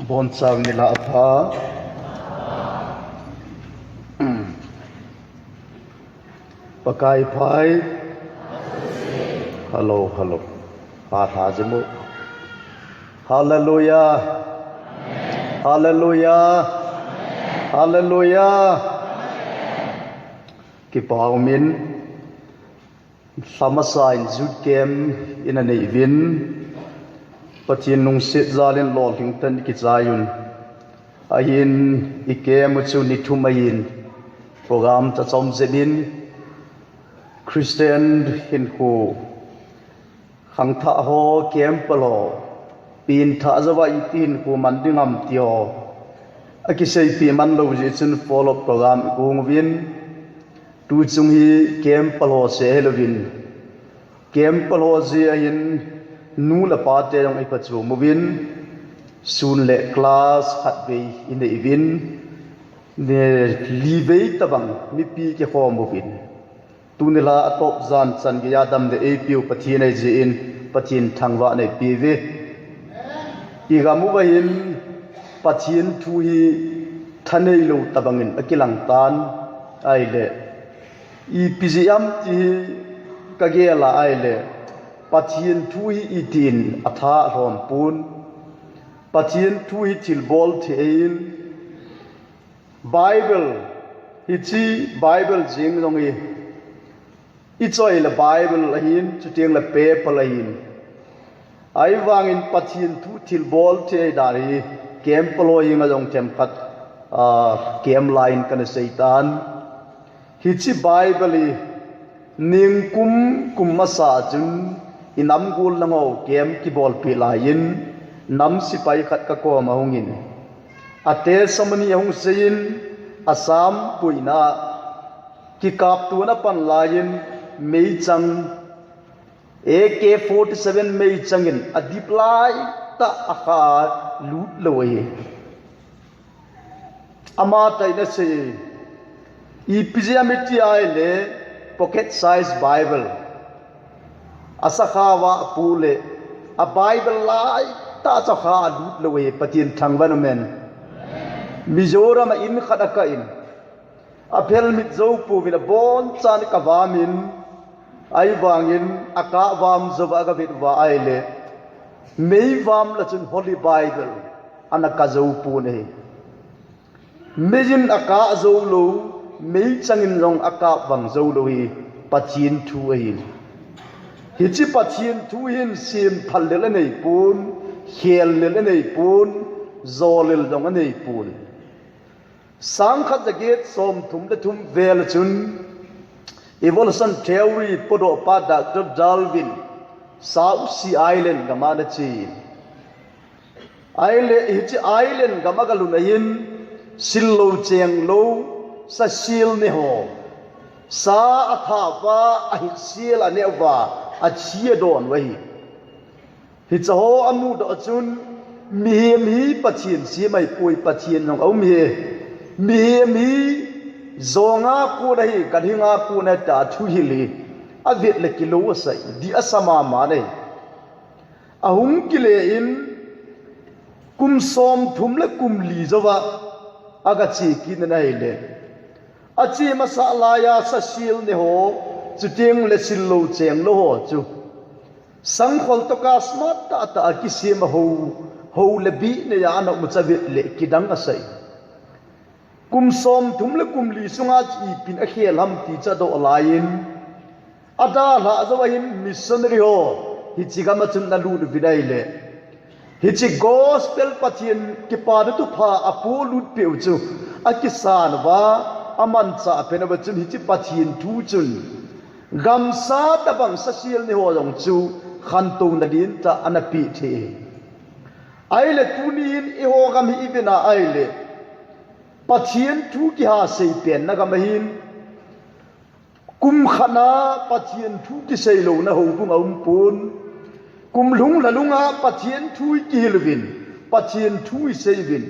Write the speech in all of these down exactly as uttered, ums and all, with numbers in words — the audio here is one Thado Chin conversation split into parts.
Bonchau nilhah pha. Pakai phai. Hello, hello. Pha tha jimu. Hallelujah. Hallelujah. Hallelujah. Kipa umin. Lha masa in Youth Camp ina nei uvin, Pathen lungset jal in lolhing tah in kichai un. Ahin i camp u chu ni thum ahin, program cha chom jep in, Christian hinkho khangthah ho, camp pal ho, pengthah jouva iti hinkho man ding ham ti ho akiseipeh man lou jeh chun follow up program i kong uvin, tu chung hi camp pal ho seh hilouvin, camp pal ho jeh ahin nu le pa te jong i phachom uvin, sun le class khatvei i nei uvin, ni li vei tabang mipi kikhom uvin. Tuni la a top jan chan geiya damna eipeu Pathen ahi jeh in Pathen thangvahna i pe uve. I gam uva hin Pathen thu hi thanei lou tabang in akilang tan ahile, ipi jeh ham ti hi ka gel a ahile, Pathen thu hi iti in atha alhom pon. Pathen thu hi thilbol thei ahin, Bible, hiche Bible jeng jong hi, i choi le Bible ahin, chuteng le paper ahin. Ahivangin Pathen thu thilbol thei ahi dan hi, camp pal ho henga jong themkhat, ah, camp lai in kana sei tan. Hiche Bible hi, ningkum kum masa chun i nam gol lang ho camp kibolpeh lai in, nam sepai khat ka kom a hung in, a testimony a hung sei in, a sam puina kikap tuna pan lai in, meichang, A K forty-seven meichang in a dip lai tah a kha lut lou ahi. Ama tah in asei, ipi jeh ham iti ahile, pocket size Bible. A sakhao a apoh le, a Bible lai tah chu akha alut lou ahi, Pathen thangvah in um hen. Mizoram a in khat a kah in, a phelmit jou pouvin abonchan ka vam in, ahivangin akah vam jou a ka vet uva ahile, mei vam la chun Holy Bible ana kah jou pon ahi. Mei in akah jou lou, meichang in jong akah vang jou lou hi Pathen thu ahi. Hiche Pathen thu hin semphal lel anei pon, khel lel anei pon, jo lel jong anei pon. Sangkhat jaget somthum le thum vel a chun evolution theory podoh pa Doctor Darwin South Sea Island gam a ana che in, ahile hiche island gam a aga lut na hin, sil lou cheng lou, sa sel ne ho, sa athah uva, ahitsel aneh uva, athi adon u ahi. Hiche ho amudoh a chun, mihem hi Pathen sem ahipoi, Pathen jong aum ahi. Mihem hi jong a kon ahi, ganhing a kon ahi tia thuhil hi avet le kilou asah in, dih asa mama in ahi. Ahung kile in, kum somthum le kum li jouva aga che kit in ahile, ache masa laiya sa sel ne ho, chuteng le sil lou cheng lou ho chu sangkhol toh ka smart tah tah a kisem a ho, ho le bih neiya ana um u chu avet le kidang asah in. Kum somthum le kum li sunga chu ipin akhel ham ti chu adoh lai in, adalhah jou a hin missionary ho hiche gam a chun ana lut uvin ahile, hiche gospel Pathen kipana thupha apolut peh u chu akisan uva, amanchah pen uva chun hiche Pathen thu chun gamsa tabang sa sel ne ho jong chu khantouna lentah ana peh thei. Ahile tuni hin eiho gam hi ivet na ahile, Pathen thu kiha sei penna gam ahin, kum khat na Pathen thu kisei louna houbung aum pon. Kum lhung lha lunga Pathen thu ikihil uvin, Pathen thu isei uvin.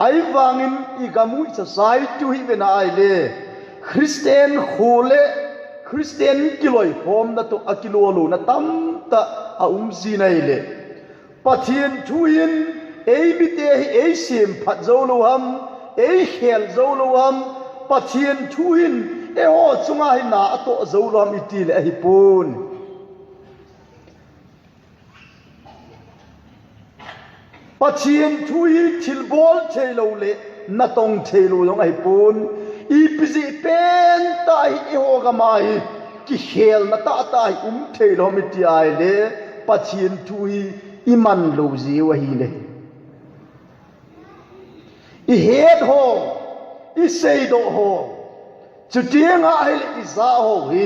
Ahivangin igam u i society u hi ivet na ahile, Christian kho le Christian kiloikhomna toh akilo louna tamtah aum jin ahile, Pathen thu hin Eimite hi eisemphat jou lou ham, eikhel jou lou ham, Pathen thu hin eiho chunga hi na atoh jou lou ham itile ahipon. Pathen thu hi thilbol theilou le natong theilou jong ahipon. Ipi jeh pentah hi eiho gam a hi kikhelna tahtah hi um theilou ham iti ahile, Pathen thu hi iman lou jeh u ahile. Ihet ho, iseidoh ho, chuteng ahile ijah ho hi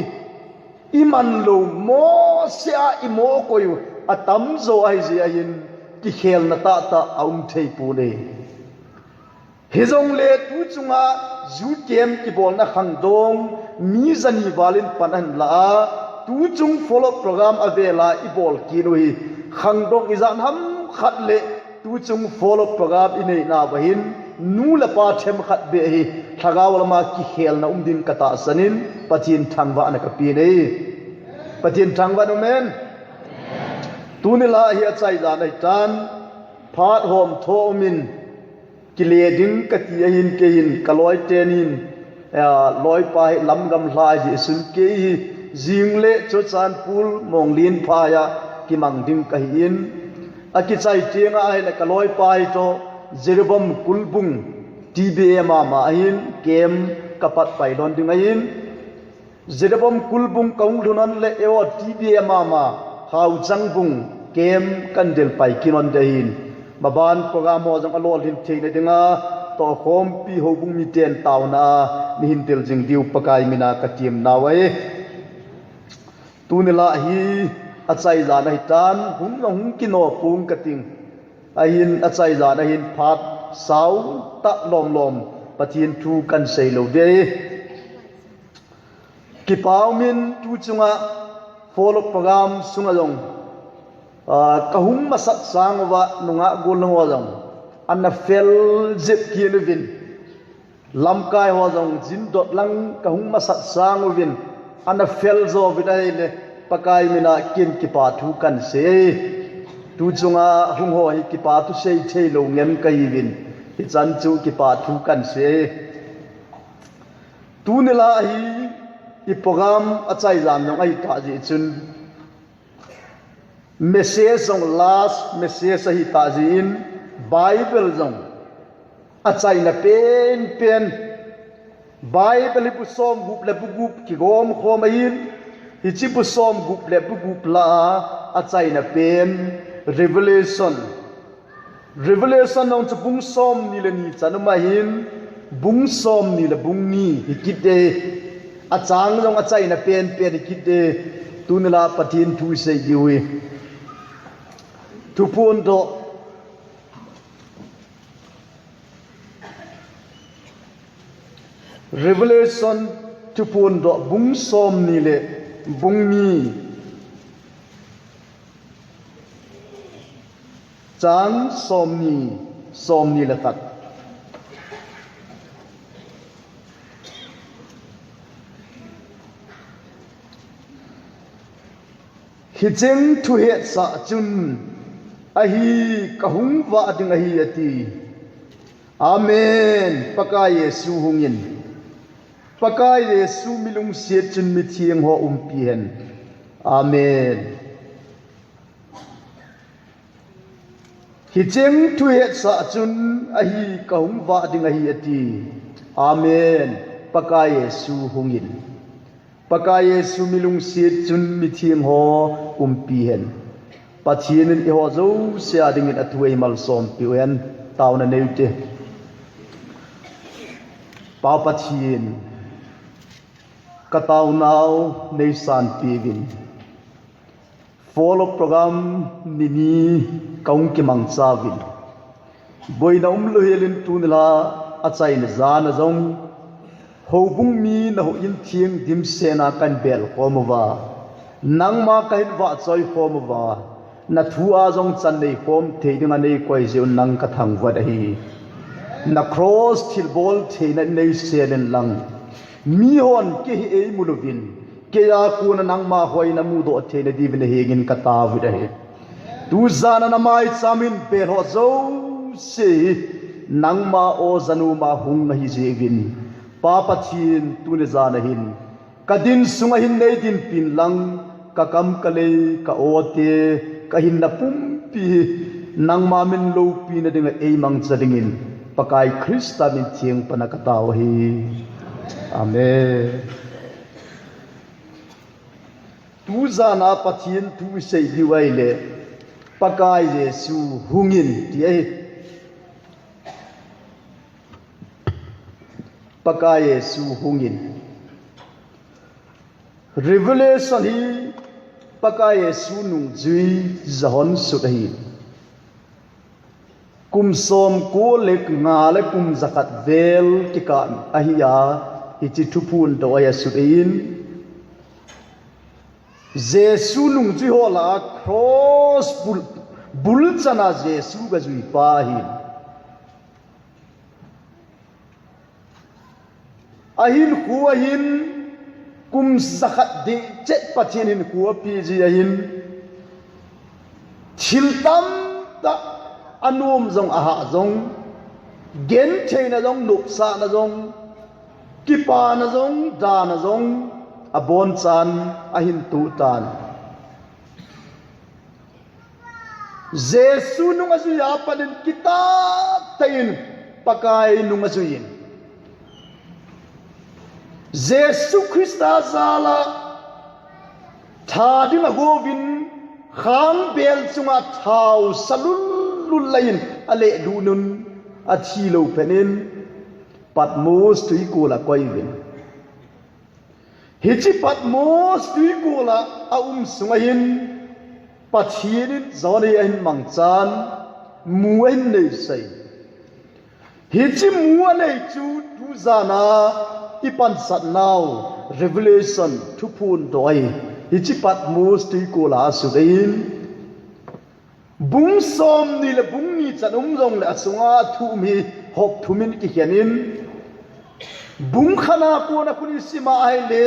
iman lou, mosea imo koi u atamjo ahijeh ahin, kikhelna tahtah aum theipon e. Hijongle tuchunga youth camp kibolna khangdong mi jani valin pan ahin lah a, tuchung follow program avela ibol kit u hi, khangdong ijat ham khat le tuchung follow program inei nauva hin, nu le pa themkhat beh hi lhagao lama kikhelna um din katahsan in, Pathen thangvahna kapeh e. Pathen thangvahna um hen. Tuni lah hi achai jan ahitan, phat hom tho umin, kile ding kati ahin, keihin kaloiten in, loipa hi lamgam lhai dihsun, kei hi jingle Churachandpur Monglenphai a kimang ding kahin, akichai tenga ahile kaloipa hi toh Jiribam Kulbung T B A mama ahin, camp kapat pailon ding ahin, Jiribam Kulbung kahung lhun le eiho T B A mama Haochangbung camp kandel pai kinon ding ahin. Maban program ho jong alolhin theina dinga tohkhompi houbung miten taona a neihin del jing diu Pakai mina katem nau ahi. Tuni lah hi achai jan ahitan, hun jong hung kino pong kating. Ahin achai jan ahin phat sautah lomlom Pathen thu kansei lou ding ahi. Kipa umin tuchunga follow program sunga jong kahung masat sang uva nungah golnung ho jong ana fel jep kit uvin, lamkai ho jong jindot lang kahung masat sang uvin, ana fel jo uvin ahile, Pakai mina ken kipa thu kansei. Tuchunga hung ho hi kipa thu sei theilou ngen kahiuvin, hichan chu kipa thu kansei. Tuni lah hi i program achai jan jong ahitah jeh chun, message jong last message ahitah jeh in, Bible jong achaina penpen, Bible hi bu somgup le bu gup kigom khom ahin, hiche bu somgup le bu gup lah a achaina pen Revelation, Revelation jong chu bung somni le ni chan um ahin, bung somni le bung ni hikit e, achang jong achaina penpen hikit e. Tuni lah Pathen thu isei diu hi, Thuphondoh, Revelation Thuphondoh bung somni le bung ni, chang somni, somni le khat. Hicheng thu hetsah chun, ahi, kahung vah ding ahi, ati. Amen. Pakai Jesu hungin. Pakai Jesu milungset chun mitheng ho umpi hen. Amen. Hicheng thu hetsah chun, ahi, kahung vah ding ahi, ati. Amen. Pakai Jesu hungin. Pakai Jesu milungset chun mitheng ho umpi hen. Pathen in eiho jouse a dingin athu eimalsom piu hen. Taona neiute. Pa Pathen, kataonau neisanpiuvin. Follow program nini kahung kimangchauvin. Boina umlou helin tuni lah a achaina jan a jong, houbung mi nahouin theng dimset a kahin bel khom uva, nangma kahin vahchoi khom uva, nathu a jong chan neikhom thei dinga neikoi jeh un nang kathangvah ahi. Na cross thilbol theina neisel inlang, mihon kei hi eimu louvin, keija kona nangma hoina mudoh theina diuvin nahengin kataovin ahi. Tujan a namaicham in bel ho jou jouse hi nangma aw jat uma hung nahi jeh uvin, Pa Pathen, tuni jan ahin kadin sunga hin neidinpin lang, kakam kalei, ka-awte, kahinna pumpi hi nangma min loupina dinga eimangcha dingin Pakai Christa min theng pana katao ahi. Amen. Tujana Pathen thu isei diu ahile, Pakai Jesu hungin ti ahi. Pakai Jesu hungin. Revelation hi Pakai Jesu nungjui John sut ahi. Kum somko le nga le kum jakhat vel kikah ahi a, hiche thuphon toh ahi asut in. Jesu nungjui ho lah a cross bul, bul chana Jesu gajui pa ahi. Ahinkho ahin kum jakhat ding chet Pathen hinkho apeh jeh ahin, thil tamtah anom jong ahah jong, gentheina jong, nopsahna jong, kipana jong, dana jong, abonchan ahin toh tan. Jesu nung ajui a panin kitah tah in Pakai nung ajui in. Jesu Christa jal a tha ding agouvin, khangbel chunga thao sa lullul laiyin alehlut un, athi lou phat in Patmos twikol a akoi uvin. Hiche Patmos twikol a aum sunga hin Pathen in John hi ahin mangchan, mu ahin neisah in. Hiche mu anei chu tujana ipansatnau Revelation thuphon toh ahi. Hiche Patmos twikol a asut in. Bung somni le bung ni chan um jongle asunga thu um hi hop thum in kikhen in, bung khatna kona khun isim a ahile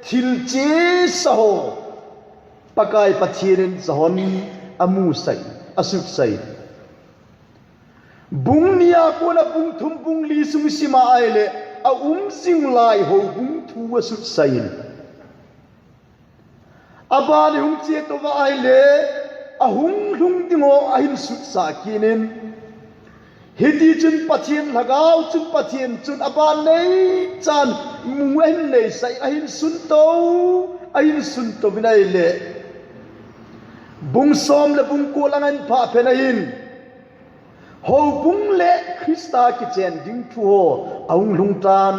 thil chesa ho Pakai Pathen in John amusah in, asutsah in. Bung nia kona bung thum bung li sung isim a ahile aum jing lai houbung thu asutsah in. Aban ihung che tou va ahile, ahung lhung ding ho ahin sutsah kit in. Hiti chun Pathen lhagao chun Pathen chun aban neichan mu ahin neisah in ahin sun tou, ahin sun tou vin ahile. Bung som le bung ko lang ahin phah phat in ahin. Houbung le Christa kichen ding thu ho ahung lhung tan.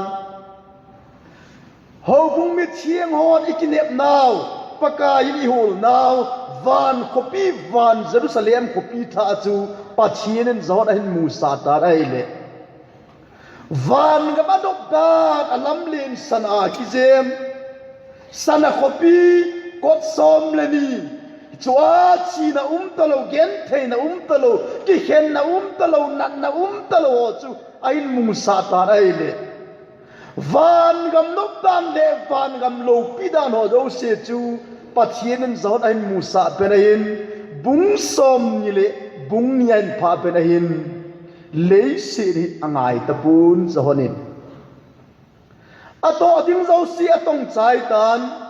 Houbung mitheng hon ikinepnau, Pakai in iholnau, van khopi, van Jerusalem khopi thah chu Pathen in John ahin musah tan ahile. Van gam anop dan alamlen sana kijem. Sana khopi kot som le ni. Chua chihna um talou, gentheina um talou, kikhenna um talou, natna um talou ho chu ahin musah tan ahile. Van gam nop dan le van gam loupi dan ho jouse chu Pathen in John ahin musah phat in ahin, bung somni le bung ni ahin phah phat in ahin, leiset hi angai tapon John in. Atoh ding jouse atong chai tan.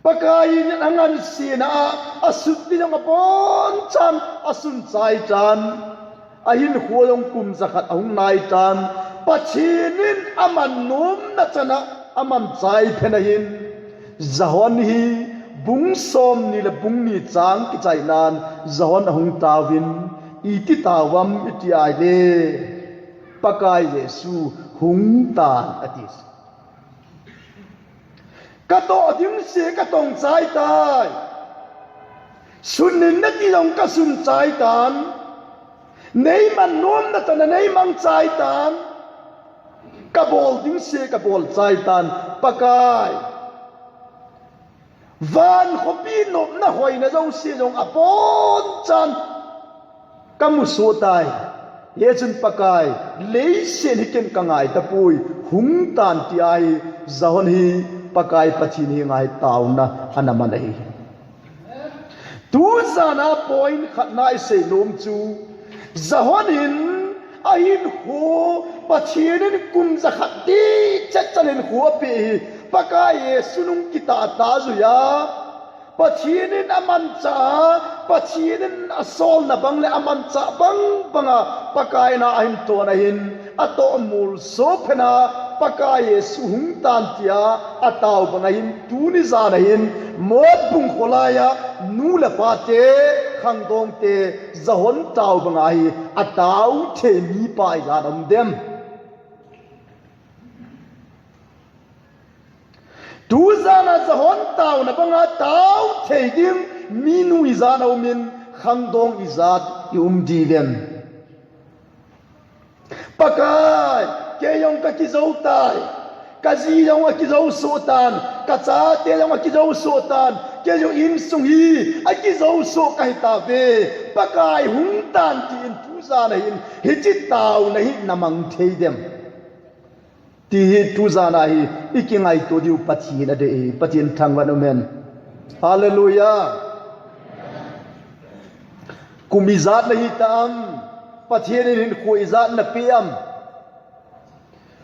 Pakai in angansena a, asut ding jong abonchan asun chai tan. Ahinkho jong kum jakhat ahung nai tan. Pathen in aman nomna chana aman chai phat in ahin. John hi bung somni le bung ni chang kichai nan John ahung taovin, iti taovem iti ahile, Pakai Jesu hung tan ati. Katoh ding se katong chai tai. Sun in nati jong kasun chai tan. Neiman nomna chana neimang chai tan. Kabol ding se kabol chai tan. Pakai. Van khopi nopna hoina jouse jong abonchan kamusoh tai. Hichun Pakai, leiset hi ken kangai tapoi, hung tan ti ahi. John hi Pakai Pathen henga taona ana man ahi. Tujana point khatna isei nom chu, John in ahinkho, Pathen in kum jakhat teng chetchan hinkho apeh hi, Pakai Jesu nung kitah tah jui a, Pathen in amanchah a, Pathen in asolna bang le amanchah bang banga Pakai na ahin ton ahin, atoh molso phen a, Pakai Jesu hung tan tia atao bang ahin, tuni jan ahin, Motbung kholai a nu le pate, khangdongte, John tao banga hi atao thei mipa ijat um dem? Tujana John taona banga tao thei ding minu ijat aumin, khangdong ijat i um diu vem? Pakai, kei jong kakijou tai. Kaji jong akijou soh tan, kachate jong akijou soh tan, kei jong insung hi akijou soh kahi tauve. Pakai hung tan tin tujana hin hiche taona hi namang thei dem? Ti hi tujana hi ikingaito diu Pathen adei, Pathen thangvah in umhen. Hallelujah. Kum ijat nahi tam? Pathen in hinkho ijat napeh am?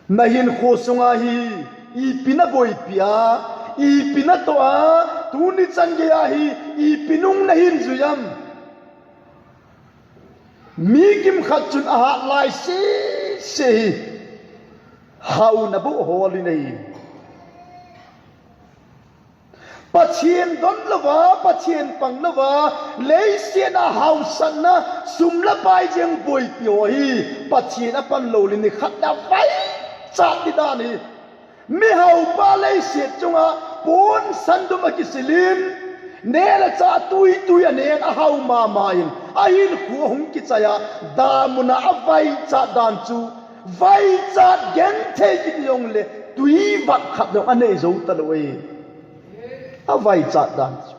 Nahinkho sunga hi ipi naboipi a, ipi natoh a, tuni chan geiya hi ipi nung nahin jui am? Mi kimkhat chun ahat lai sese hi haona boh hol in ahi. Pathen don louva, Pathen pang louva, leiset a hausatna, sum le pai jeng boipi ho hi Pathen apan lou le nikhat a vaichat ding dan hi. Mihaopa leiset chunga ponsan dum akisil in, neh le chah tuitui anen, ahao mama in, ahinkho ahung kichai a, damun a avaichat dan chu, vaichat genthei kiti jongle, tui vat khat jong anei jou talou e. Avaichat dan chu,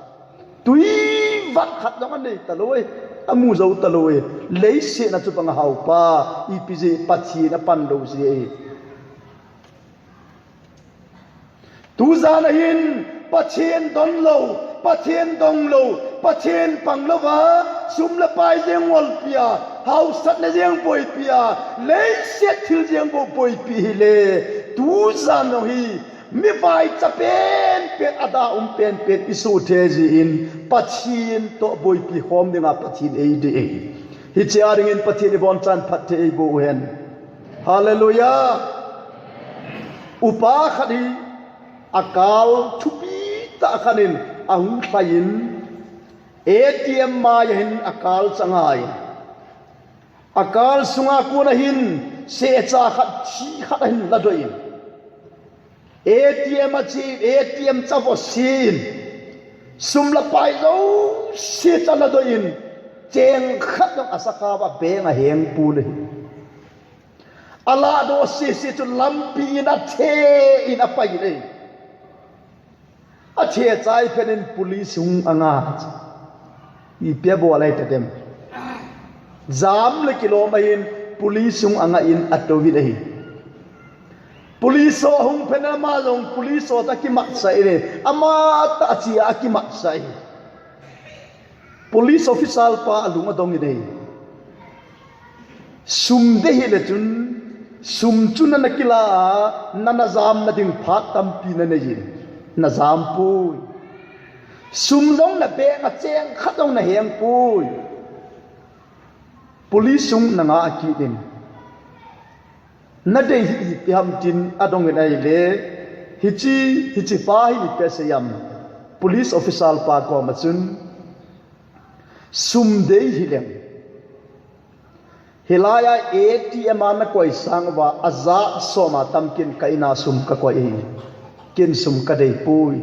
tui vat khat jong anei talou e. Amu jou talou e. Leiset a chubang a haopa ipi jeh? Pathen apan lou jeh e. Tujana hin Pathen don lou, Pathen dong lou, Pathen pang louva, sum le pai jeng ngolpi a, hausatna jeng boipi a, leiset thil jeng bou boipi hile, tujan jong hi mi vaicha penpen, ada um penpen isuhthei jeh in, Pathen toh boipi khom dinga Pathen eidei ahi. Hiche a dingin Pathen ibonchan phatthei eiboh uhen. Hallelujah. Upa khat hi akal thupi tah khat in ahung lhai in, A T M mai a hin akal chu angai in, akal sunga kon a hin secha khat, thi khat ahin ladoh in, A T M a che, A T M chu avoh se in, sum le pai jouse chu aladoh in, cheng khat jong asakhao a bank a aheng pon ahi. Aladoh sese chu lampi in athe in apai in ahi. Athe chai phat in police hung anga. Ipi abol ahi tadem? Jam le kilom ahin police hung anga in atouvin ahi. Police ho ahung phat in ama jong police ho toh akimatsah in ahi. Ama toh ache a akimatsah ahi. Police officer pa alung adong in ahi. Sum dei hile chun, sum chu nana kila a, nana jamna ding phat tampi nanei in, najam poi. Sum jong na bank a cheng khat jong naheng poi. Police hung nanga kit in, nadei hi ipi ham tin adong in ahile, hiche, hiche pa hi ipi asei em? Police officer pa koma chun, sum dei hileng, hilai a A T M a nakoi sang uva, ajat som a tam ken ka in a sum kakoi ahi. Ken sum kadei poi.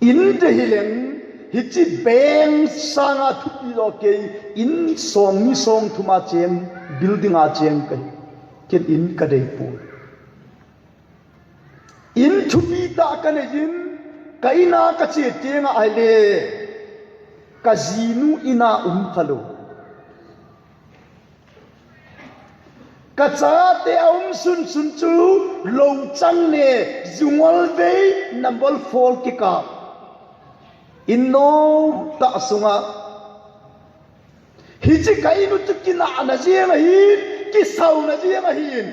In dei hileng, hiche bank sanga thupi jo kei, in song ni song thum a cheng, building a cheng kahi. Ken in kadei poi. In thupi tah kanei in, ka in a kache teng ahile, kajinu in a um khalou. Kachate aum sunsun chu lou chang ne, ju ngol vei, number four kikap. In nomtah sunga, hiche ka in u chu kinahna jeng ahin, kisauna jeng ahin,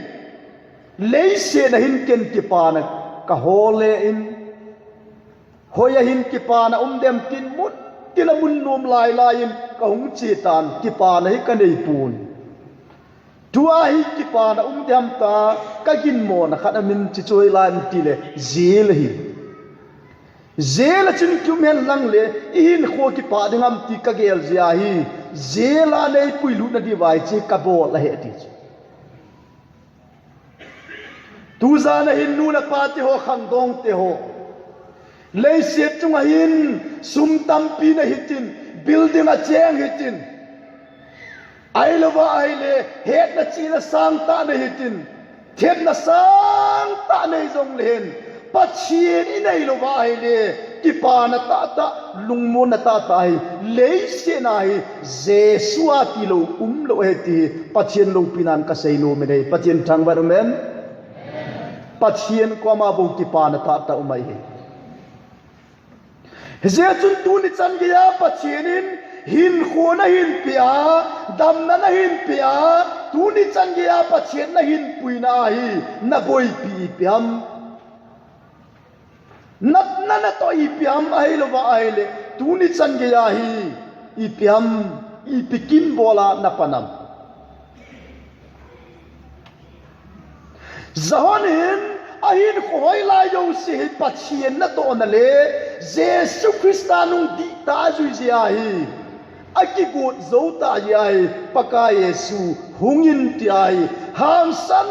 leiset a hin ken kipana ka hol le in, hoi a hin kipana um dem tin mun, tin a mun nom lai lai in ka hung che tan, kipana hi ka nei pon. Tua hi kipana um dem ta, ka ginmona khat a min chi chu hoilai em ti le, jail ahi. Jail a chun kium hen lang le, i hinkho kipah ding ham ti ka gel jeh ahi. Jail a nei puilut na diu vai chi ka bol ahi ti chu. Tu jan a hin nu le pa te ho, khangdong te ho, leiset chunga hin sum tampi na hitin, building a cheng hitin, ahilou va ahile hetna chihna sangtah na hitin, themna sangtah nei jong le hin, Pathen i nei lou va ahile, kipana tahtah, lungmonna tahtah hi, leiset a hi Jesu a tilou umlou ahi ti hi Pathen loupina in ka seinom in ahi. Pathen thangvah in um hen. Pathen koma bou kipana tahtah um ahi. Hijeh chun tuni chan geiya Pathen in hinkho na hin peh a, damna na hin peh a, tuni chan geiya Pathen na hin puina ahi, na boipi ipi ham? Natna natoh ipi ham? Ahilou va ahile, tuni chan geiya hi ipi ham, ipi kin bol a na pan ham? John in a hinkho hoilai jouse hi Pathen natohna le Jesu Christa nung dihtah a jui jeh ahi. A kigot jou tah jeh ahi, Pakai Jesu hung in ti ahi, hangsan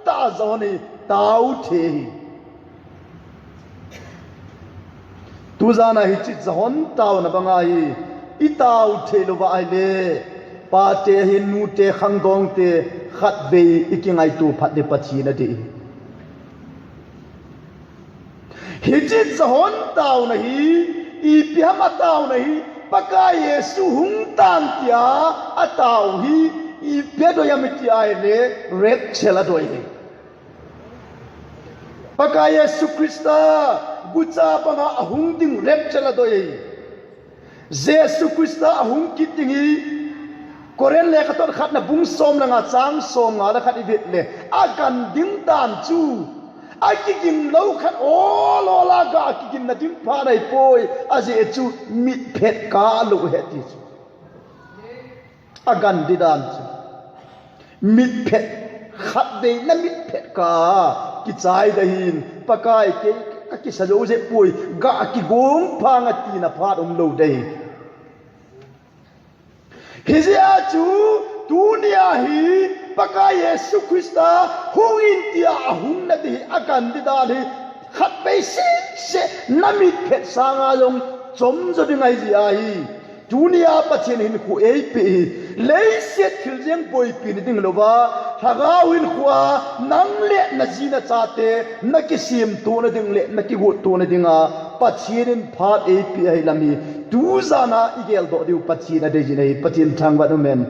tah a John hi tao thei ahi. Tu jan a hiche John taona banga hi i tao thei lou va ahile, pate hin nute khangdong te khatvei i kingaito phat ding Pathen adei. Hiche John taona hi, ipi ham a taona hi, Pakai Jesu hung tan tia a tao hi, ipi a doi ham i ti ahile, rapture a doi hi. Pakai Jesu Christa gucha banga ahung ding rapture a doi hi. Jesu Christa ahung kit ding hi Korin lekhathot khatna bung som le nga chang som nga le khat i vet le, a gan ding dan chu, a kigin lou khat ol ol a ga kigin na ding pha nei poi, ajeh chu mitphet kah lou ahi ti chu. A gan ding dan chu. Mitphet, khatvei na mitphet kah a kichai ding ahin, Pakai kei ka kisa jou jeh poi, ga kigong phang a tina phat um lou ding ahi. Hijeh a chu, tunia hi, Pakai Jesu Christa hung in tia ahung na ding hi, a gan ding dan hi, khatvei sese, na mitphet sanga jong chom jo ding ahi jeh ahi. Tunia Pathen in hinkho eipeh hi, leiset thil jeng boipi na ding louva, lhagao hinkho a, nang le na ji na chate, na kisemtoh na ding le, na kigot toh na dinga, Pathen in phat eipeh ahi lam hi, tu jan a i geldoh diu Pathen adei jin ahi, Pathen thangvah in um hen.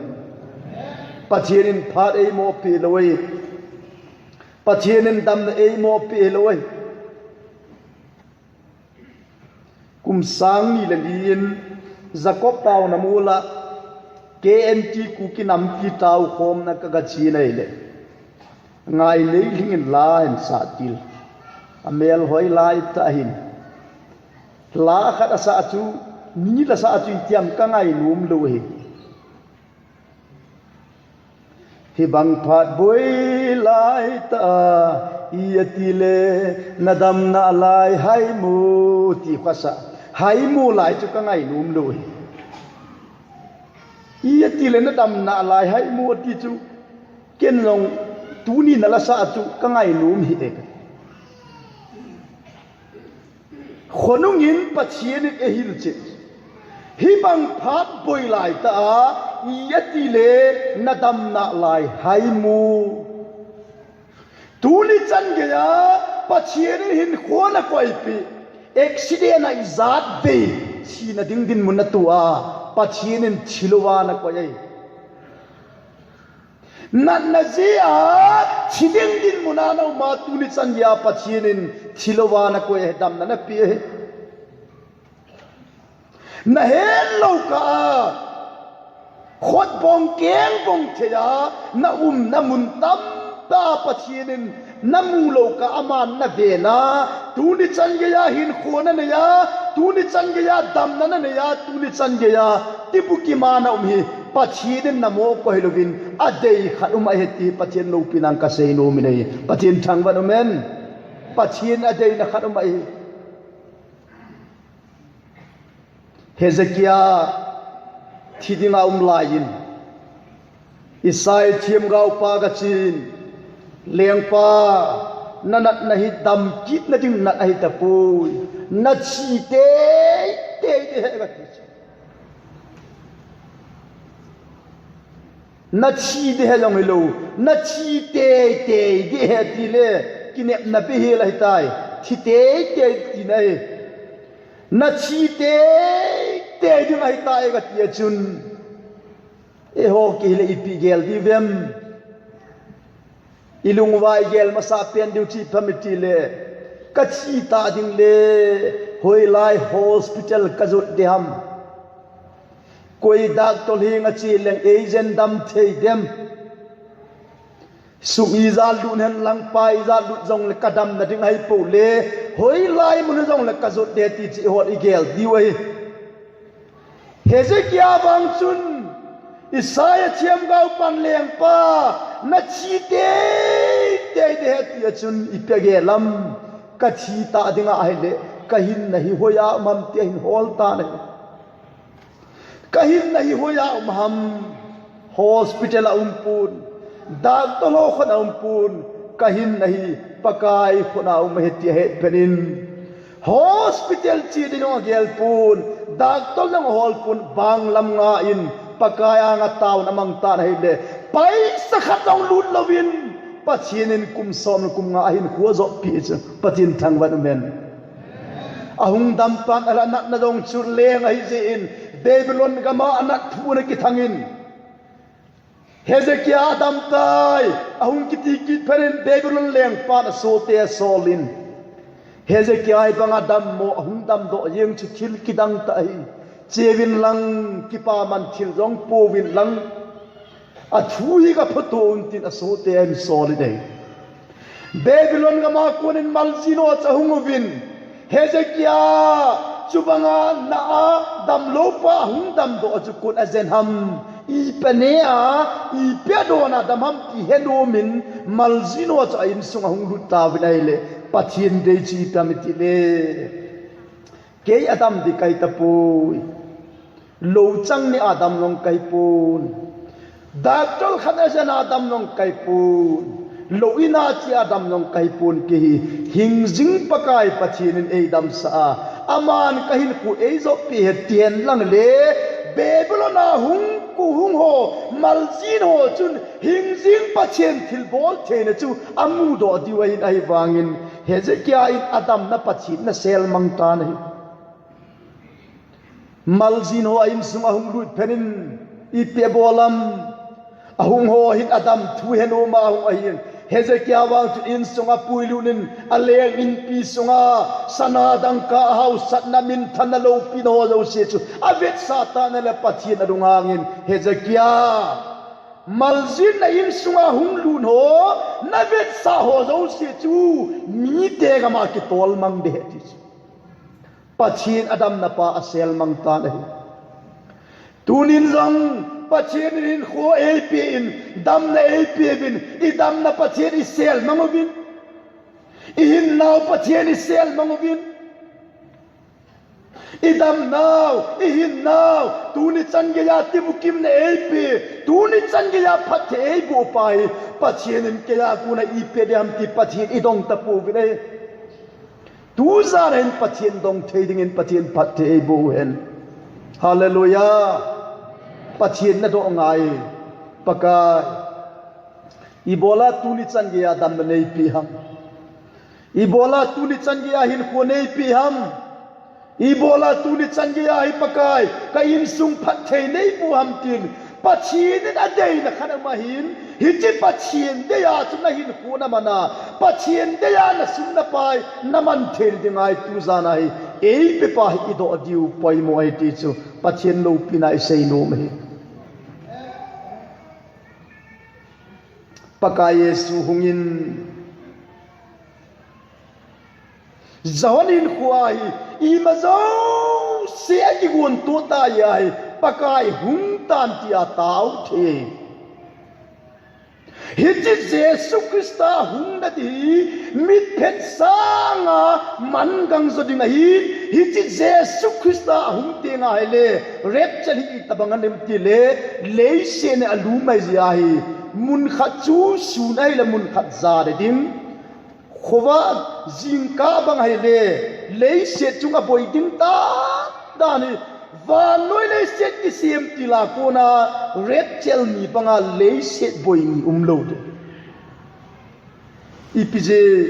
Pathen in phat eimo peh lou ahi. Pathen in damna eimo peh lou ahi. Kum sang ni le li in Jacob taona mol a K N T Kuki nampi taokhomna ka ga che nai le. Ngailei lhing in la ahin sah til. A mel hoi lai tah ahin. La khat a sah chu, ni la sah chu itiam ka ngainom lou ahi. Hibang phat boi lai tah a, i ati le, na damna lai haimu ti kha sah. Haimu lai chu ka ngainom lou ahi. I ati le na damna lai haimu ti chu, ken jong tuni na la sah chu ka ngainom hih e. Khonung in Pathen in eihil cheh. Hibang phat boi lai tah a, i ati le na damna lai haimu. Tuni chan geiya, Pathen in hinkho na koipeh. Accident a ijat vei, thina ding dinmun na toh a, Pathen in thi louva na koi ahi. Natna jeh a, thi ding dinmun a na um a tuni chan geiya Pathen in thi louva na koi ahi, damna na pe ahi. Na het lou kah a, khotbong kengbong thei a, na umna mun tamtah Pathen in na mu lou kah a, aman na ve na, tuni chan geiya hinkho na nei a, tuni chan geiya damna na nei a, tuni chan geiya tibukim a na um hi, Pathen in na mo koi louvin, adei khat um ahi ti Pathen loupina kasei nom in ahi. Pathen thangvah in um hen. Pathen adeina khat um ahi. Hezekiah thi dinga um laiyin, Isaiah themgaopa gachen, Lengpa, na natna hi dam kitna ding nat ahi tapoi. Na thi teitei ding ahi, gati. Na thi ding ahi jong hilou, na thi teitei ding ahi tile, kinepna beh hel ahitai. Thi teitei tina ahi. Na thi teitei ding ahitai kati a chun, eiho kihile ipi gel diu vem? I lungvai gel masa pen diu chu ipi ham itile, ka thi tah ding le hoilai hospital ka jot ding ham? Koi doctor henga che leng eijen dam thei dem? Sum ijat lut hen lang, pai ijat lut jongle ka damna ding ahipou le, hoilai mun jongle ka jot ding ti chu eiho i gel diu ahi. Hezekiah vang chun, Isaiah themgaopan, Lengpa, na thi teitei ding ahi tia chun ipi agel ham? Ka thi tah ding ahile, ka hinna hi hoiya um ham tia ahin hol tan ahi. Ka hinna hi hoiya um ham? Hospital a um pon, doctor ho khut a um pon, ka hinna hi Pakai khut a um ahi tia ahet phat in, hospital che ding jong agel pon, doctor jong ahol pon, bang lam nga in Pakai anga taona amang tan ahile, paisa khat jong lut louvin Pathen in kum som le kum nga ahinkho ajoppi chu, Pathen thangvah in um hen. Ahung dam pan alah, natna jong chu leng ahi jeh in, Babylon gam a anat thu ana kithang in, Hezekiah adam tai, ahung kiti kit phat in Babylon lengpan asohte asol in, Hezekiah hi banga dammo, ahung damdoh jeng chu thil kidang tah ahi. Cheuvin lang, kipaman thil jong pouvin lang, athu hi gaphoto un tin asohte ahin sol in ahi. Babylon gam a konin maljin ho chu ahung uvin, Hezekiah, chubanga na a damlou pa ahung damdoh chu kon ajen ham? Ipi anei a, ipi adon a dam ham ti henomin, maljin ho chu a insung ahung lut tauvin ahile, Pathen dei chu ipi ham itile, kei adam ding kahi tapoi. Lou chang neh a dam jong kahi pon. Doctor khat ajen a dam jong kahi pon. Lou in a che a dam jong kahi pon, kei hi hingjing Pakai Pathen in eidamsah a, aman kahinkho eijoppi ahi ti hen lang le, Babylon a hung, hung ho, maljin ho chun hingjing Pathen thilbol theina chu amudoh diu ahin, ahivangin Hezekiah in adamna Pathen ana selmang tan ahi. Maljin ho a insung ahung lut phat in, ipi abol ham? Ahung ho hin adam thu henom a hung ahin, Hezekiah vang chu insung apuilut in, aleng inpi sunga sana, dangka, ahaosatna, minthanna, loupina ho jouse chu avetsah tan ahile, Pathen alunghangin, Hezekiah, maljin na insunga hung lut ho, navetsah ho jouse chu mite gam a kitolmang ding ahi ti chu. Pathen adamna pa aselmang tan ahi. Tunin jong Pathen in hinkho eipe in, damna eipe uvin, idamna Pathen iselmang uvin, ihinnau Pathen iselmang uvin, idamnau, ihinnau, tuni chan geiya tibukimna eipe, tuni chan geiya phatthei eiboh pa hi, Pathen in keija kona ipi adei ham ti Pathen idong tapouvin ahi. Tujan hin Pathen dong thei dingin Pathen phatthei eiboh uhen. Hallelujah. Pathen nadoh ngai. Pakai, ibola tuni chan geiya damna neipe ham? Ibola tuni chan geiya hinkho neipe ham? Ibola tuni chan geiya hi Pakai, ka insung phatthei neiboh ham tin, Pathen in adeina khat ama hin, hiche Pathen deiya chu nahinkho naman a, Pathen deiya nasum napai naman thei dinga hi tujan a hi Ei pepa hi i doh diu poimo ahi ti chu Pathen loupina i sei nom ahi. Pakai Jesu hungin, John in khua hi ima jouse a kigon to ta ahi, Pakai hung tan tia tao thei. Hiche Jesu Christa hung nati hi mitphet sanga man gang jo ding ahi. Hiche Jesu Christa hung teng ahile rapture hi itobang anem tile, leiset a alum mai jia hi. Mun khat chu sun ahile mun khat ja ding. Khovah jingkah bang ahile, leiset chung aboi ding ta dan hi, vannoi leiset kisem til a kona rapture ni banga leiset boi ni umlou ding. Ipi jeh,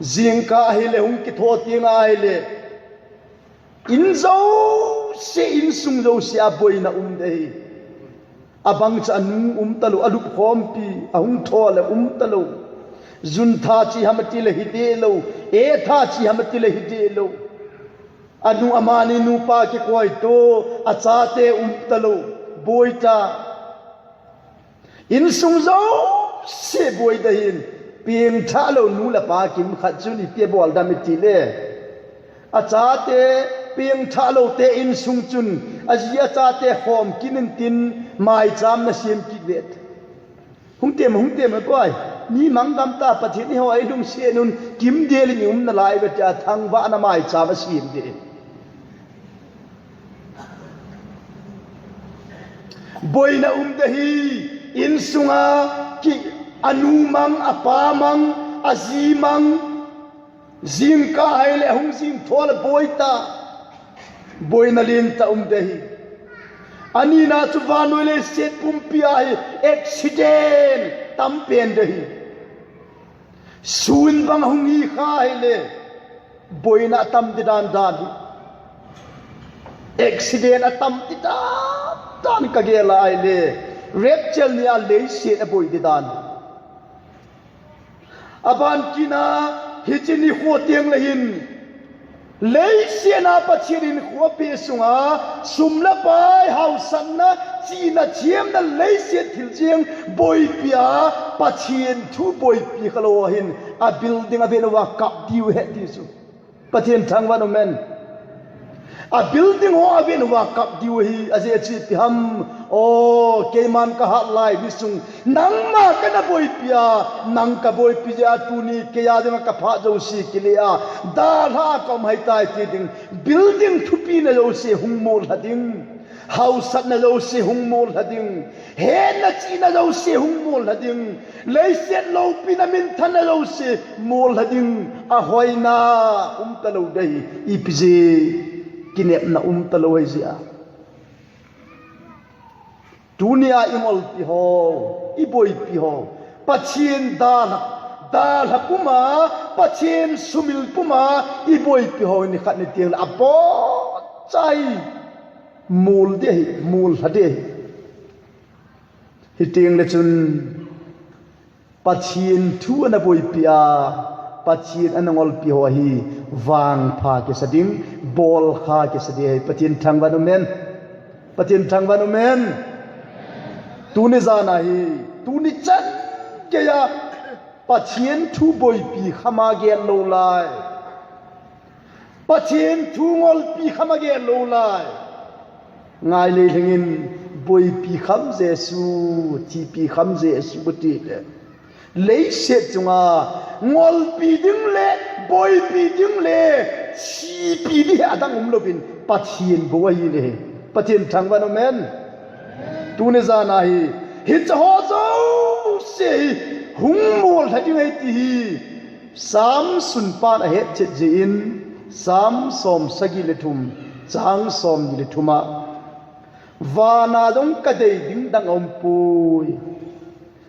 jingkah ahile hung kitho teng ahile, in jouse, insung jouse a boina um ding ahi. Abang chu anu um talou, alupkhompi, ahung tho le um talou. Jun tha chi ham atile hi deh lou, eh tha chi ham atile hi deh lou. Anu amani nupa kikoi to, achate um talou, boi ta. Insung jouse boi ding ahin, pengthah lou nu le pa kimkhat chun ipi abol dam itile, achate, pengthah loute insung chun aji achate khom kit intin, maicham ana sem kit ve. Hung tem, hung tem a koi. Mi mang gam ta, Pathen in eiho eilungset un, kimdel in i um nalai uve tia thangvahna maicham asem ding. Boina um ding ahi, insunga ki, anu mang, apa mang, aji mang, jingkah ahile ahung jing tho le boi ta. Boina lentah um ding ahi. Anina chu vannoi leiset pumpi a hi accident tam pen ding ahi. Sun bang ahung hi kha ahile, boina atam ding dan dan hi. Accident atam ding dan dan kagel a ahile, rapture nia leiset aboi ding dan hi. Aban kit a, hiche nikho teng le hin, leiset a Pathen in hinkho apeh sunga, sum le pai, haosatna, chihna, chemna, leiset thil jeng boipi a, Pathen thu boipi khalou hin, a building aven uva kap diu ahi ti chu. Pathen thangvah in um hen. A building ho aven uva kap diu ahi, ajeh chu ipi ham. O, keiman kahat lai ni sung, nangma kana boipi a, nang kaboipi jeh a tuni keiya dinga kaphah jouse kile a, dalha a kaum ahitai ti ding. Building thupina jouse hung mollha ding. Haosatna jouse hung mollha ding. Hetna chihna jouse hung mollha ding. Leiset loupina minthanna jouse mollha ding. Ahoina um talou ding ahi. Ipi jeh, kinepna um talou ahi jeh a. Tunia i ngolpi ho, i boipi ho, Pathen dalha, dalha puma, Pathen sumil puma i boipi ho, nikhat ni teng le abonchauva mol ding ahi, mollha ding ahi. Hiteng le chun Pathen thu ana boipi a, Pathen ana ngolpi ho hi vangpha kisa ding, bolkha kisa ding ahi. Pathen thangvah in um hen. Pathen thangvah in um hen. Tuni jan ahi, tuni chan geiya Pathen thu boipi kham a gel lou lai. Pathen thu ngolpi kham a gel lou lai. Ngai lei lhingin, boipi kham Jesu, thipi kham Jesu tile, leiset chunga ngolpi ding le, boipi ding le, thipi ding hi adang umlouvin, Pathen bou ahi le. Pathen thangvah in um hen. Tuni jan ahi, hiche ho jouse hi hung mollha ding ahi ti hi Samson pan ahet chet jeh in, Sam som sagi le thum, chang som ni le thum a, vana jong kadei ding dang aumpoi,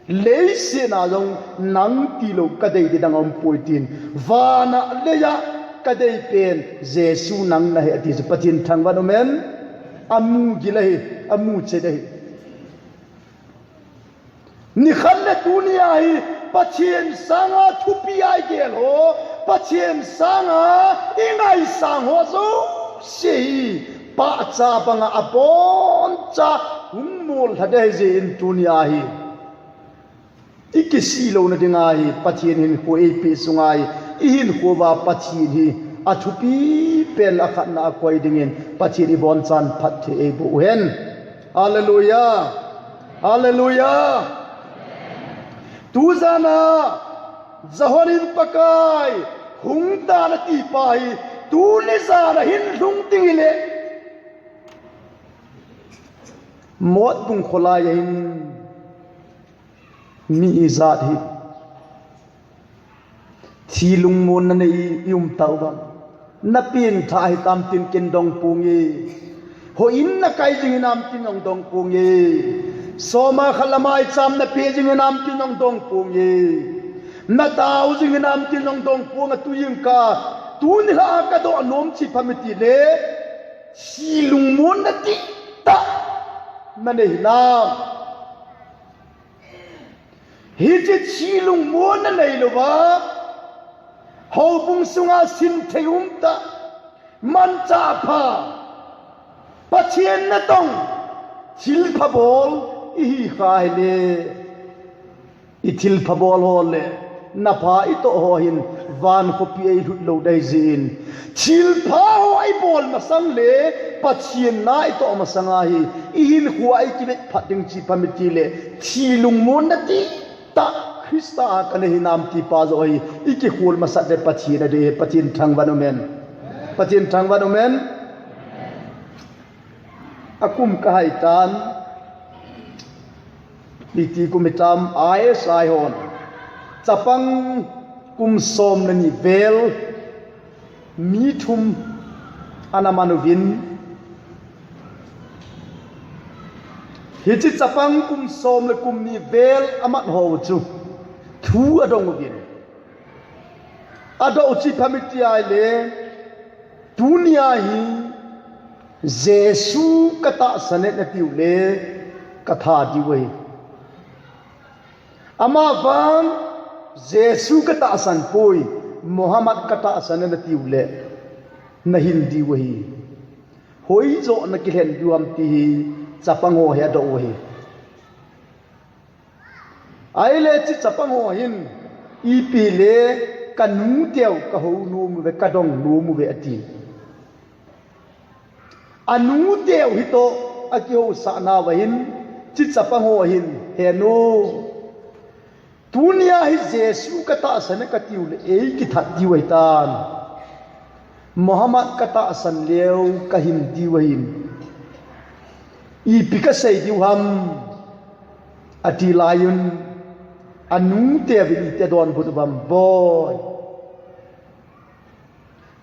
leiset a jong nang tilou kadei ding dang aumpoi tin, vana leiya kadei pen Jesu nang nahi ati chu Pathen thangvah in um hen. Amu gil ahi, amu chet ahi. Nikhat le tunia hi Pathen sanga thupi a igel ho, Pathen sanga i ngaisang ho jouse hi pahcha banga aboncha hung mol lha ding ahi jeh in tunia hi i kisih louna dinga hi Pathen hinkho eipeh sunga hi i hinkho uva Pathen hi athupi pen a khatna a koi dingin Pathen ibonchan phatthei eiboh uhen. Hallelujah. Hallelujah. Tujana Jehovah in Pakai hung tan ati pa hi tuni jana hin lhung ding hile, Motbung kholai a hin mi ijat hi thi lungmonna nei i um tauvam. Na pengthah hitam tin ken dong ponge. Houin na kai jing hinam tin jong dong ponge. Soma khat le maicham na pe jing hinam tin jong dong ponge. Na tao jing hinam tin jong dong ponge, tu jingkah tuni lha a ka doh nom chu ipi ham itile, thi lungmonna dihtah na nei hinam? Hiche thi lungmonna neilouva houbung sunga sinthei umtah, manchah pha, Pathen natong, thilpha bol ihi kha hile, i thilpha bol ho le na pha i toh ho hin van khopi a i lhut lou ding ahi jeh in, thilpha ho i bol masang le Pathen na i toh masang a hi i hinkho a i kivet phat ding chu ipi ham itile, thi lungmonna dihtah Christa a ka nei hinam ti pa joh hi i kikhol masat le Pathen adei, Pathen thangvah in um hen. Pathen thangvah in um hen. Akum ka hai tan, iti kum hitam, I S I hon chapang kum som le ni vel mi thum ana man uvin, hiche chapang kum som le kum ni vel amat ho chu thu adong uvin. Adoh u chu ipi ham iti ahile, tunia hi Jesu ka tahsan e natiu le ka tha diu ahi. Amavang Jesu ka tahsan poi, Muhammad ka tahsan e natiu le na hin diu ahi. Hoijoh na kilhen diu ham ti hi chapang ho hi adoh u ahi. Ahile hiche chapang ho hin, ipi le ka nu teu ka hou nom uve, ka dong nom uve ati. Anu teu hitoh akihousah nauva hin, hiche chapang ho hin, he nu, tunia hi Jesu ka tahsan e katiu le ei kithat diu ahitan. Muhammad ka tahsan leu ka hin diu ahin. Ipi ka sei diu ham? Ati laiyun, anu teuvin iti adonbut uvam, Boi,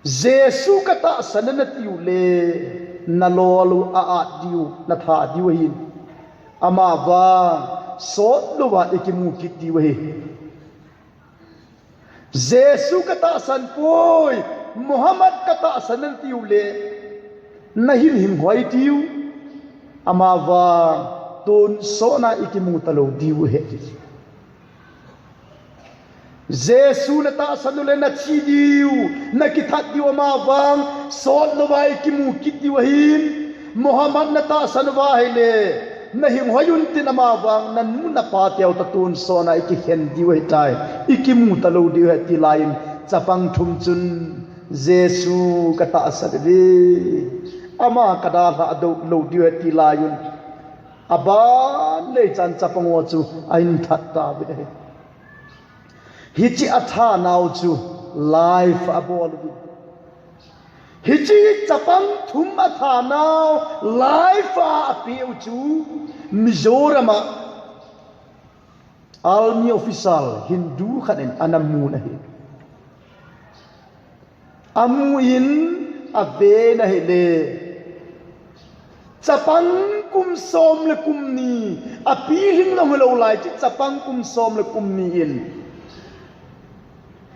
Jesu ka tahsan e natiu le na lol u a-at diu, na tha diu ahin. Amavang sotlouva i kimu kit diu ahi. Jesu ka tahsan poi, Muhammad ka tahsan e natiu le na hin hinghoi diu. Amavang tonsot na i kimu talou diu ahi. Jesu na tahsan u le na thi diu, na kithat diu, amavang sotlouva i kimu kit diu ahin. Muhammad na tahsan uva ahile na hinghoi un tin, amavang na nu na pa teu toh tonsot na i kikhen diu ahitai, i kimu talou diu ahi, ati laiyun chapang thum chun, Jesu ka tahsan e, ama ka dalhah lou diu ahi, ati laiyun, aban le ichan chapang ho chu ahin that tauvin ahi. Hiche atha nau chu live a abol uvin. Hiche chapang thum atha nau live a apeh u chu Mizoram a army officer Hindu khat in ana mun ahi. Amun aven ahile, chapang kum som le kum ni, a pilhing jong hilou lai chu chapang kum som le kum ni in,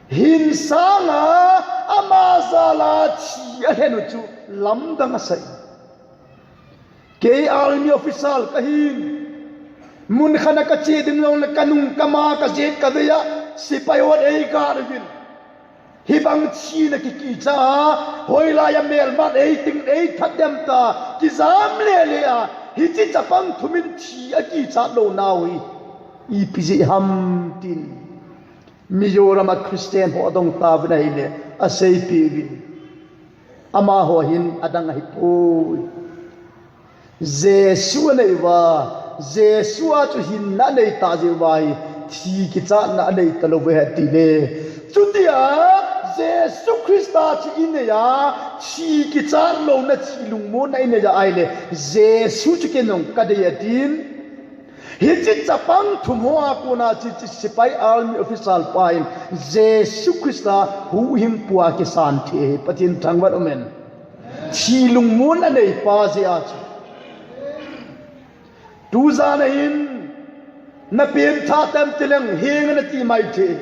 hin sanga ama jal a thi alhen u chu lamdang asah. Kei army officer kahin, mun khat a kache ding jongle kanung kama kajet kavei a, sepai hon ei guard uvin. Hibang thina kikicha a, hoilai a melman eiting eithat dem ta, kijam lele a, hiche chapang thum in thi akichat lou nau hi. Ipi jeh ham tin. Mizoram a Christian ho adong tauvin ahile, aseipi uvin. Amaho hin adang ahipoi. Jesu anei uva, Jesu a chu hinna anei ta jeh uva hi, thi kichatna anei talou ve ati le. Chutia, Jesu Christa chu inei a, thi kichat louna, thi lungmonna inei a ahile, Jesu chu kei jong kadei atin. Hiche chapang thum ho a kona hiche, hiche sepai army officer pa in Jesu Christa huhhingpu a kisan thei ahi, Pathen thangvah in um hen. Thi lungmon anei pa jeh a chu. Tujan a hin, na pengthah tam tileng, heng nati mai thei.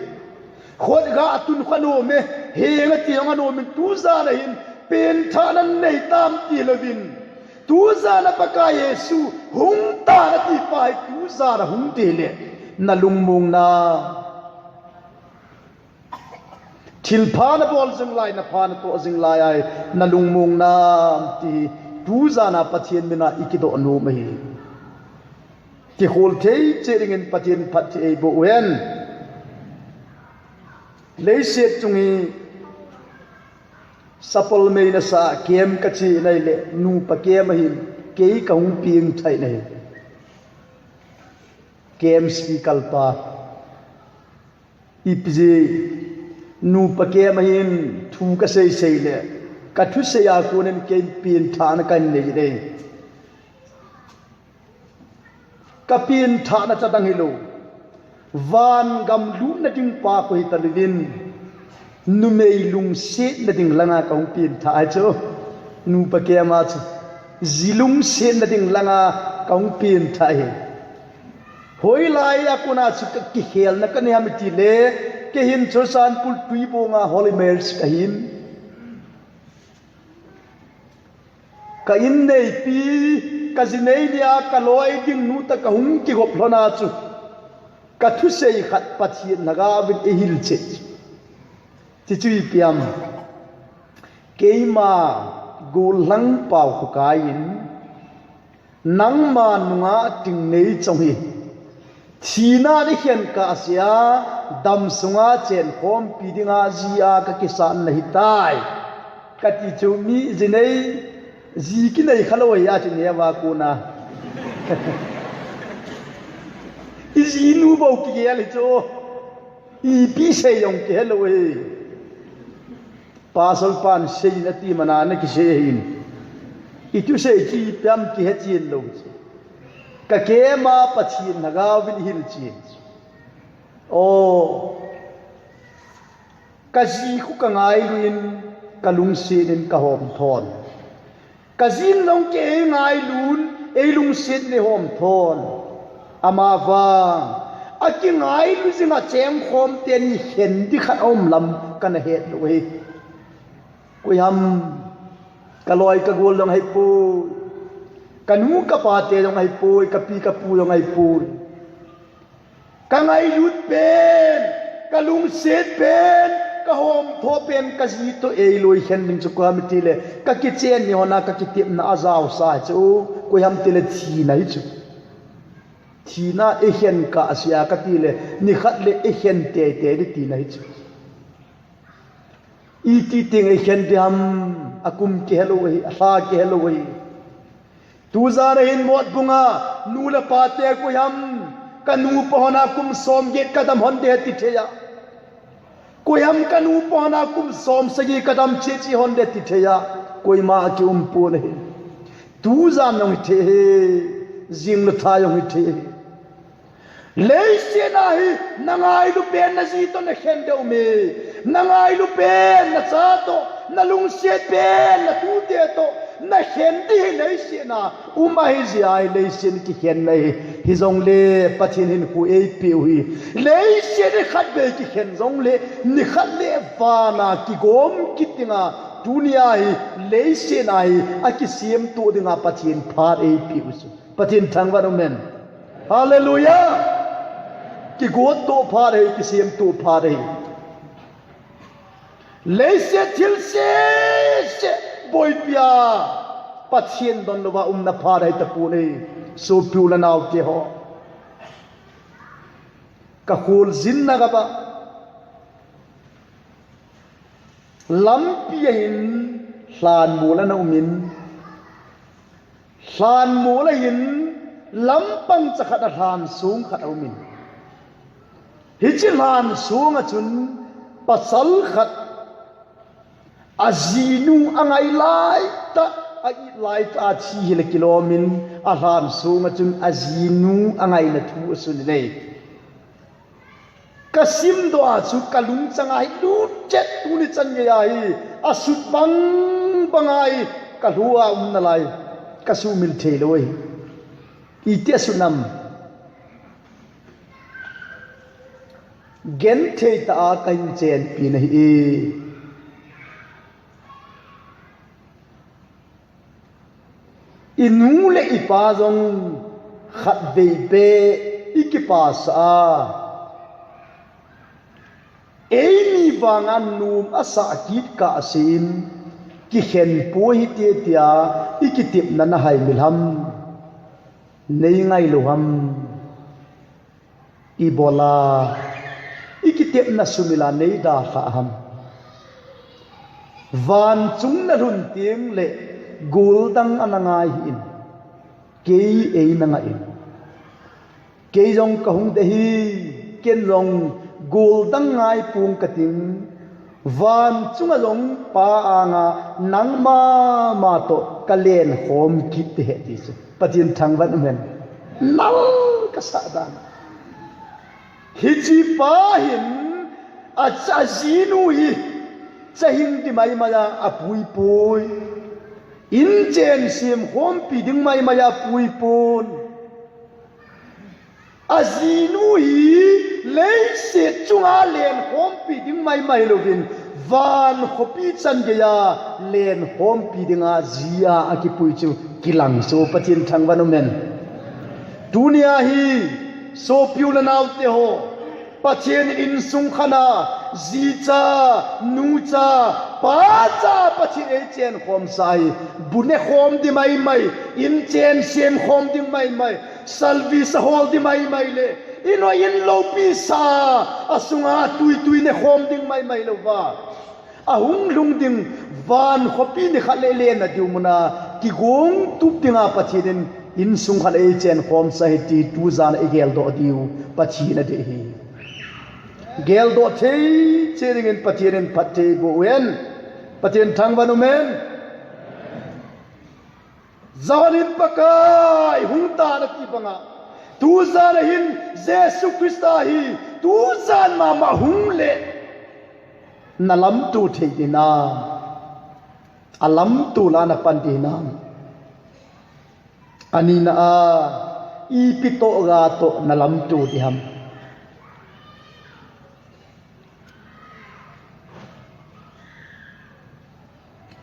Khut ga tun kha nom e, heng nati jong anom in, tujan a hin, pengthah nanei tam tilouvin. Tujan a Pakai Jesu hung tan ati pa hi tujan a hung tile, na lungmong nam? Thilpha nabol jing lai, napha natoh jing lai a hi na lungmong nam ti hi tujan a Pathen min a ikidoh nom ahi. Kikhol thei cheh dingin Pathen phatthei eiboh uhen. Leiset chung hi Sapol mei nasa kem kachi nai le, nupa kem ahin, kei kahung pengthah in ahi. Kem speaker pa. Ipi jeh, nupa kem ahin, thu kasei sei le, kathusei a konin kei pengthahna kanei e. Kapengthahna chadang hilou. Van gam lutna ding pa khu hitalouvin. Numei lungsetna ding langa kahung pengthah ahi chu. Nupa kem a chu. Ji lungsetna ding langa kahung pengthah ahi. Hoilai a kona chu kakikhelna kanei ham itile. Kei hin Churachandpur Tuibong a Holy Mercy kahin. Ka inneipi, ka jinei nia, ka loi ding nu toh kahung kigop lhon a chu, kathusei khat Pathen lhagao vin eihil cheh. Chuchu ipi ham. Keima gollhang Paokhokai in, nangma nunga Tingneichong hi thina nei khen kahsea, damsunga chenkhompi dinga jia kakisan nahitai. Kati chu mi jinei, ji kinei khalou ahi a chu neo a kona. Ijinu bou kigel hi chu. Ipi sei jong kihelou ahi. Pastor pan seiyin ati mana nakisei ahin. Ithusei chu ipi ham kihe chen lou chu. Kakema Pathen lhagao vin eihil chen chu. O, kaji khu kangailun, kalungset in kahom thon. Kajin jong kei eingailun, eilungset in eihom thon. Amavang, akingailu jinga chengkhom teni khen ding khat aum lam kana het lou ahi. Koiham, kaloi kagol jong ahipoi. Kanu kapate jong ahipoi, kapi kapu jong ahipoi. Kangailut pen, kalungset pen, kahomtho pen, kaji toh eiloi khen ding chu koiham itile, kakichen ni lhona kakitepna ajaosa chu, koiham itile thina hi chu. Thina eikhen kahsea katile, nikhat le eikhen teitei ding tina hi chu. Iti teng eikhen ding ham, akum kihelou ahi, alha kihelou ahi. Tujan a hin Motbung a, nu le pate koiham, kanupa lhona kum somget kadam lhon ding ahi tithei a. Koiham kanupa lhona kum somsagi kadam cheh cheh lhon ding ahi tithei a. Koima akiumpon ahi. Tujan jong hithei ahi, jing le thai jong hithei ahi. Leiset a hi, nangailu pen naji toh nakhen ding aume. Nangailu pen nacha toh, nalungset pen natute toh, nakhen ding hi leiset a um ahijeh a hi leiset kikhen ahi. Hijongle Pathen hinkho eipeh u hi. Leiset hi khatvei kikhen jongle, nikhat le vana kigom kit dinga, tunia hi, leiset a hi, akisemtoh dinga Pathen phat eipeh u chu. Pathen thangvah in um hen. Hallelujah. Kigot toh phat ahi, kisem toh phat ahi. Leiset thil sese boipi a Pathen don louva umna pha dai tapon e, sopi u le nao teho. Ka kholjinna gam a lampi a hin lhan mol ana um in, lhan mol a hin lampang cha khat a lhan song khat a um in, hiche lhan song a chun pasal khat ajinu angai lai tah, a it lai tah a thi hile kilom in, a lhan song a chun ajinu angaina thu asun in e. Ka simdoh a chu ka lungchang a hi lut chet, tuni chan gei a hi asut bang bang a hi ka lhu a um nalai, ka sumil thei lou ahi. Iti asut nam? Genthei tah a ka hin chenpi na hi e. I nu le i pa jong khatvei beh i kipasah a, eimi vang a nom asah kit kah seh in, kikhen poi hite tia i kitepna na haimil ham? Nei ngailou ham? Ibola i kitepna sumil a nei dalhah ham? Van chung na lhun teng le goldang ana ngai hih in, kei eina ngah in. Kei jong ka hung ding ahi, ken jong goldang ngai pong kating. Van chunga jong Pa anga nangma ma toh ka lenkhom kit ding ahi ti chu. Pathen thangvah in um hen. Nal ka sah dan. Hiche pa hin a, ajinu hi chahing ding maimai a apui poi. Inchen semkhompi ding maimai a apui pon. Ajinu hi leiset chunga lenkhompi ding maimai louvin, van khopi chan geiya lenkhompi dinga jia akipui chu kilang chu. Pathen thangvah in um hen. Tunia hi sopi u le nao teho, Pathen in insung khat a, jicha, nucha, pacha Pathen in eichenkhomsa hi, bu nekhom ding maimai, inchen semkhom ding maimai, salvisa hol ding maimai le, inoi in loupisa, asunga tuitui nekhom ding maimai louva, ahung lhung ding van khopi nikhat le lenna diu muna kigong tup dinga Pathen in insung khat a eichenkhomsa ahi ti tujan a igeldoh diu Pathen adei ahi. Geldoh thei cheh dingin Pathen in phatthei boh uhen. Pathen thangvah in um hen. Jan in Pakai hung tan ati banga, tujan a hin Jesu Christa hi tujan mama hung le na lamto thei ding hinam? Alamto la na pan ding hinam? Anina a, ipi tohga toh na lamto ding ham?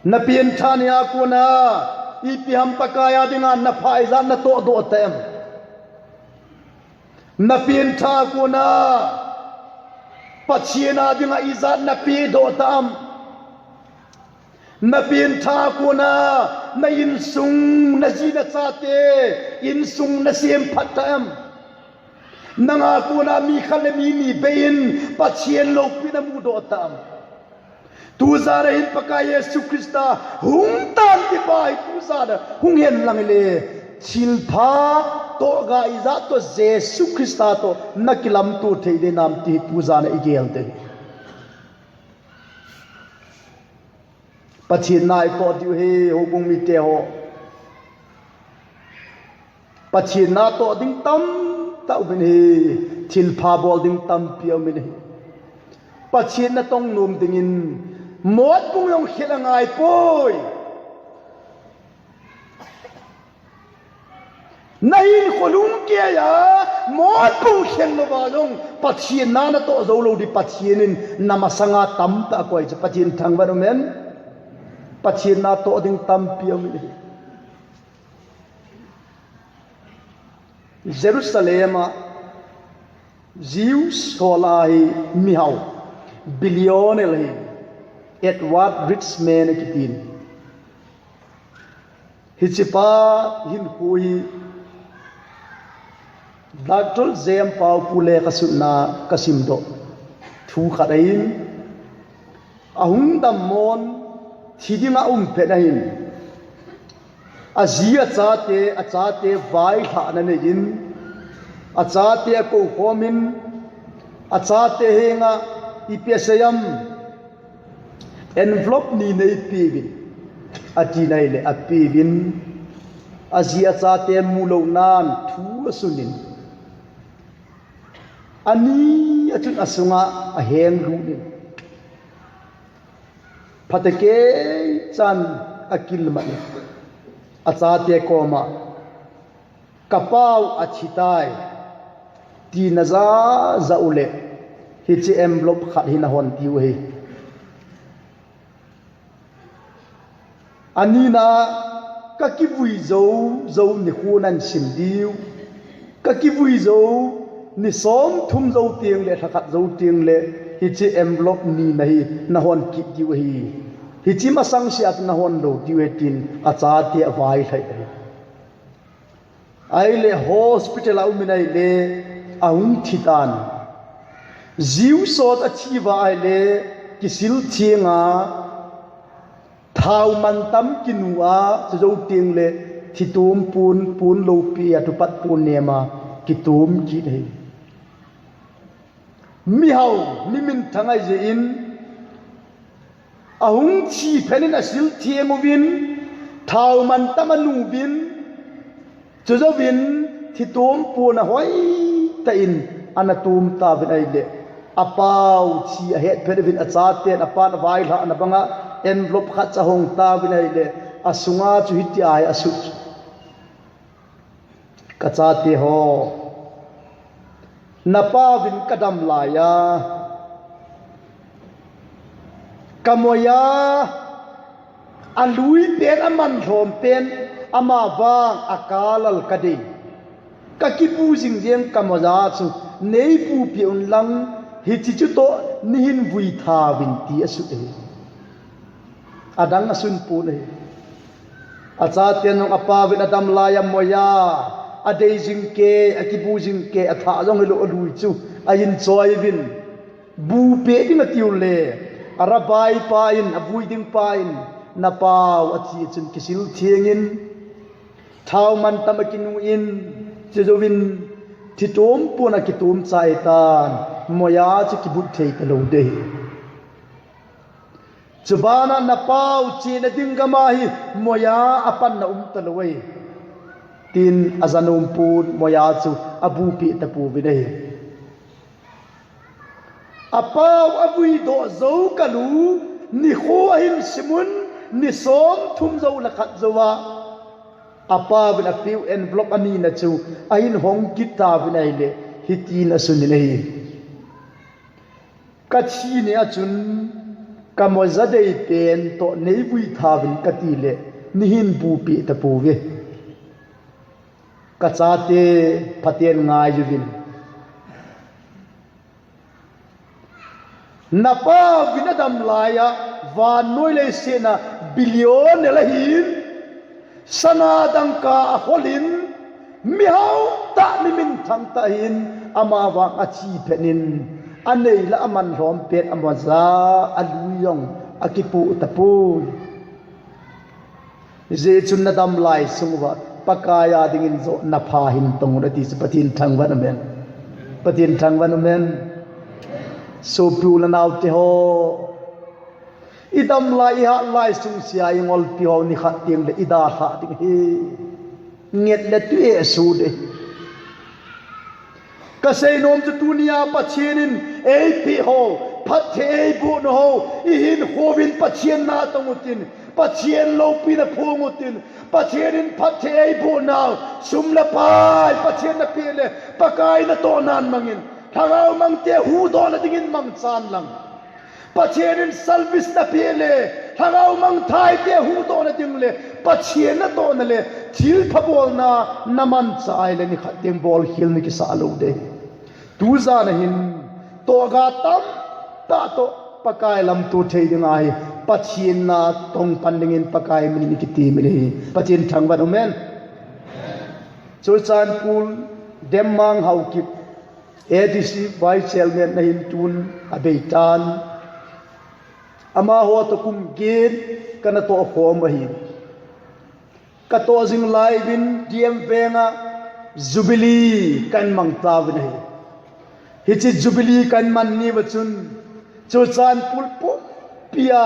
Na pengthah nia kona ipi ham Pakai a dinga na pha ijat na tohdoh tam? Na pengthah kona Pathen a dinga ijat na pedoh tam? Na pengthah kona na insung, na ji na chate insung na semphat tam? Nanga kona mi khat le mi ni beiyin Pathen loupina mudoh tam? Tujan a hin Pakai Jesu Christa hung tan tipa hi tujan a hung hen lang le, thilpha tohga ijat toh Jesu Christa toh na kilamto thei ding hinam ti tujan a igel ding. Pathen na itoh diu ahi, houbung mite ho. Pathen na toh ding tamtah um in ahi, thilpha bol ding tampi um in ahi. Pathen na tong nom dingin motbung jong khel angai poi. Na hinkho lungkeiya motbung khel louva jong Pathen na na toh jou lou ding, Pathen in na masanga tamtah akoi chu. Pathen thangvah in um hen. Pathen na toh ding tampi um in ahi. Jerusalem a Jews ho lah a hi mihao, billionaire hi, Edward Richman akitin. Hichepa hinkho hi Doctor J M Paopu le kasutna kasimdoh thu khat ahin, ahung dammon thi dinga aum phat ahin, aji achate, achate vailhahna neiyin, achate akoukhomin, achate henga ipi asei em, envelope ni neipeuvin, atina ahile apeuvin, aji achate mulounan thu asunin, ani achun asunga ahenglut in, phatecha chan akilmat in, achate koma, kapau athitai, tina jahjah uleh, hiche envelope khat hi nahon diu ahi. Anina, kakivui jou jou nikho nahin sim diu, kakivui jou ni somthum jou tengle, lhakhat jou tengle, hiche envelope nina hi nahon kit diu ahi. Hiche masang sea chu nahon lou diu ahi, tin achate availhah ahi. Ahile hospital a aumin ahile, ahung thitan. Jiu sot athi uva ahile, kisil thenga, thao mantam kinu a, chujou tengle, thitom pon, pon loupi a tupat pon nema, kitom kit ahi. Mihao, mi minthang ahijeh in, ahung thi phat in asil theng uvin, thao mantam anu uvin, chujouvin thitom pon ahoitah in ana tom tauvin ahile, apau thi ahet phat uvin achaten apan availhahna banga envelope khat chu ahong tauvin ahile, asunga chu hitia hi asut chu. Kachate ho, napauvin kadam laiya, kamoiya, alui pen, aman lhom pen, amavang akalal kadei. Kakibu jingjeng kamoiya chu, neibupeh unlang, hiche chutoh neihin vui thauvin ti asut ahi. Adang asun pon ahi. Achaten jong apauvin adam laiya moiya, adei jingkei, akibu jingkei, athah jong hilou alui chu, ahin choiuvin. Bupeh ding atiule, arabai pa in, avui ding pa in, napau athi chun kisil thengin, thao mantam akinu in, chujouvin, thitom pon akitom chai tan, moiya chu kibut thei talou ding ahi. Chubana napau chena ding gama hi moiya apanna um talou ahi. Tin ajanom pon moiya chu abupeh tapouvin ahi. Apau avuidoh jou kalu, nikho ahin simun, ni somthum jou lhakhat jouva, apauvin apeu envelope anina chu ahin hong kit tauvin ahile, hitin asunin ahi. Kathi nia chun, kamoiya dei pen toh neivui thauvin katile, neihin bupeh tapouve. Kachate, phaten ngaiuvin. Napauvin adam laiya, vannoi leiset a billionaire ahin, sana dangka akholin, mihao tah, mi minthang tah ahin, amavang athi phatnin, anei le aman lhom pet amoiya, alui jong akipoh tapoi. Hijeh chun nadam lai sung uva, Pakai a dingin joh napha hin tong un ati chu Pathen thangvah in amen. Pathen thangvah in amen. Sopi u le naote ho, idam lai, ihat lai sung sea ingolpi ho nikhat tengle idalhah ding ahi. Nget le tui eisuh ding. Kasei nom chu tunia Pathen in eipeh ho, phatthei eibohna ho, ihinkhouvin Pathen natong utin, Pathen loupina phong utin, Pathen in phatthei eibohnau, sum le pai, Pathen napeh le, Pakai natohnan mangin, lhagao mangte huhdohna dingin mangchan lang. Pathen in service napeh le, lhagao mangthaite huhdohna ding le, Pathen natohna le, thilpha bolna namanchah ahile nikhat ding bolkhel nakisah lou ding. Tujan a hin, tohga tamtah toh Pakai lamto thei ding ahi, Pathen natong pan dingin Pakai minin i kitem in ahi. Pathen thangvah in um hen. Churachandpur, Demmang Haokip, A D C Vice Chairman nahin tun abeitan. Amaho toh kum get kana toh khom ahi. Katoh jing lai uvin D M Veng a Jubilee kahin mang tauvin ahi. Hiche Jubilee kahin man ni uva chun, Churachandpur pumpi a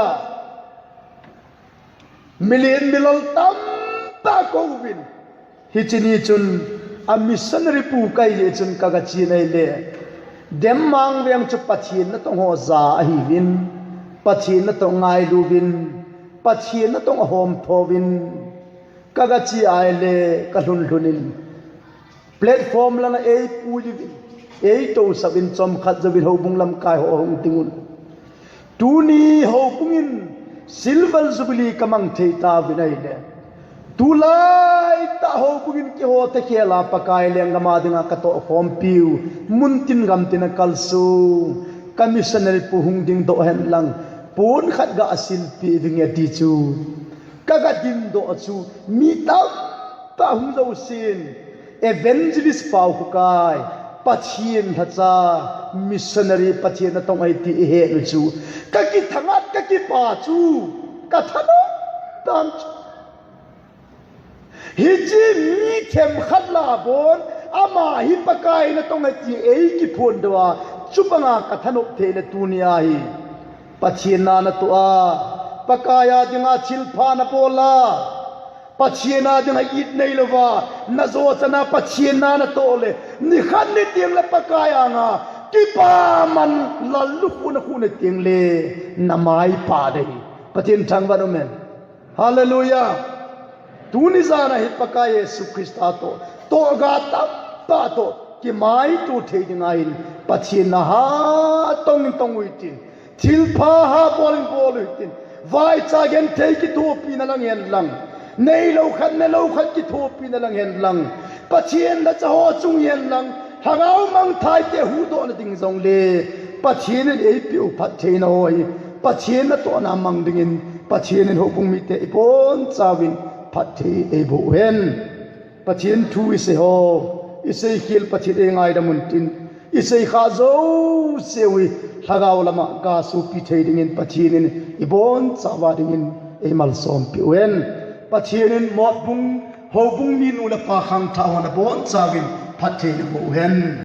milen milal tamtah kou vin. Hiche ni chun a missionary pu kahi jeh chun kaga che in ahile, Demmang Veng chu Pathen natong ho ja ahiuvin, Pathen natong ngailu uvin, Pathen natong ahom tho uvin, kaga che ahile kalhun lhun in, platform langa eipui uvin, eitousah uvin, chomkhat jouvin houbung lamkai ho ahung ding un. Tuni houbung in Silver Jubilee kamang thei tauvin ahile, tulai tah houbung in kihou thei khel a Pakai lenggam a dinga katoh khompiu, muntin gamtin a kalsong ka missionary pu hung dingdoh hen lang, pon khat ga silpeh vinge ti chu. Kaga dingdoh chu mi tamtah hung jousen, Evangelist Paokhokai, Pathen lhacha, missionary, Pathen natong ahi ti ihet u chu, kakithangat, kakipah chu, kathanom tan chu. Hiche mi themkhat lah a bon, ama hi Pakai natong ahi ti eikiphondoh a, chubanga kathanop theina tunia hi Pathen na natoh a, Pakai a dinga thilpha nabol a, Pathen a dinga it neilouva, najo chana Pathen na natoh le, nikhat ni tengle Pakai anga kipaman lallukhuh nakhuh ni tengle, namai pah ding ahi. Pathen thangvah in um hen. Hallelujah. Tuni jana hi Pakai Jesu Christa toh, tohga tamtah toh kimaito thei dinga hin Pathen na hatong in tong u hitin, thilpha habol in bol u hitin, vaicha genthei kithopina lang hen lang, neilou khat nelou khat kithopina lang hen lang, Pathen lhacha ho chung hen lang, lhagao mangthai te huhdohna ding jongle, Pathen in eipeh u phattheina ho hi Pathen natohna mang dingin Pathen in houbung mite ibonchauvin phatthei eiboh u hen. Pathen thu isei ho, isei khel Pathen eingaidam un tin, isei khah jouse u hi lhagao lama gasopi thei dingin Pathen in ibonchauva dingin eimalsompeh u hen. Pathen in Motbung houbung minu le pa khangthah ho nabonchauvin phatthei naboh u hen.